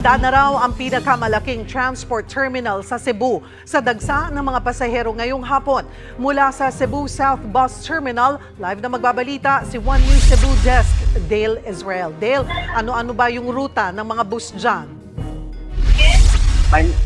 Daan na raw ang pinakamalaking transport terminal sa Cebu sa dagsa ng mga pasahero ngayong hapon. Mula sa Cebu South Bus Terminal, live na magbabalita si One News Cebu Desk, Dale Israel. Dale, ano-ano ba yung ruta ng mga bus dyan? Thank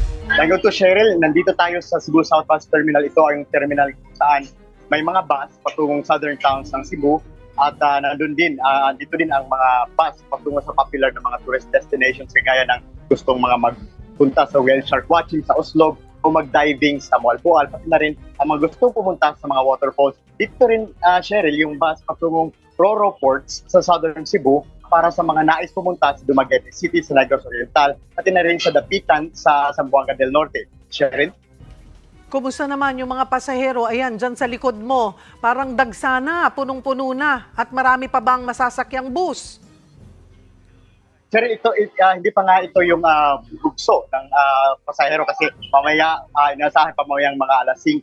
you to Cheryl. Nandito tayo sa Cebu South Bus Terminal. Ito ay yung terminal saan may mga bus patungong southern towns ng Cebu. At nandun din, dito din ang mga bus patungo sa popular na mga tourist destinations kagaya ng gustong mga magpunta sa whale shark watching sa Oslob o mag-diving sa Moalboal. Pati na rin ang mga gustong pumunta sa mga waterfalls. Dito rin, Cheryl, yung bus patungong Roro Ports sa southern Cebu para sa mga nais pumunta sa Dumaguete City sa Negros Oriental at na rin sa Dapitan sa Zamboanga del Norte. Cheryl? Kumusta naman yung mga pasahero? Ayan, dyan sa likod mo, parang dagsa na, punong-puno na, at marami pa bang masasakyang bus? Sir, hindi pa nga ito yung bugso ng pasahero kasi mamaya, inasahan pa mamayang mga alas 5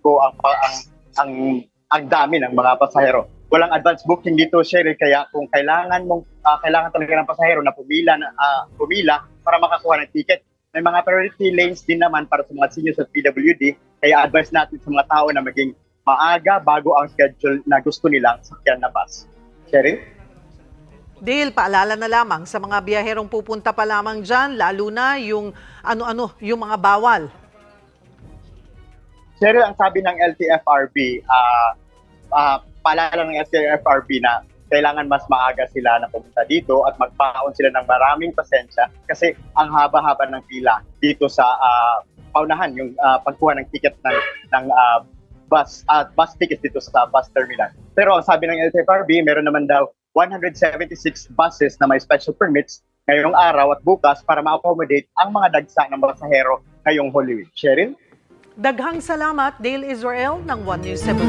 ang dami ng mga pasahero. Walang advance booking dito, Cheryl, kaya kung kailangan talaga ng pasahero na pumila para makakuha ng ticket, may mga priority lanes din naman para sa mga seniors at PWD, kaya advice natin sa mga tao na maging maaga bago ang schedule na gusto nilang sakyan na bus. Cheryl? Dale, paalala na lamang sa mga biyaherong pupunta pa lamang dyan, lalo na yung yung mga bawal. Cheryl, ang sabi ng LTFRB, paalala ng LTFRB na kailangan mas maaga sila na pumunta dito at magpaon sila ng maraming pasensya kasi ang haba-haba ng pila dito sa paunahan yung pagkuha ng ticket ng bus tickets dito sa bus terminal. Pero ang sabi ng LTFRB, meron naman daw 176 buses na may special permits ngayong araw at bukas para ma-accommodate ang mga dagsa ng pasahero ngayong Holy Week. Cheryl? Daghang salamat, Dale Israel ng One News Cebu.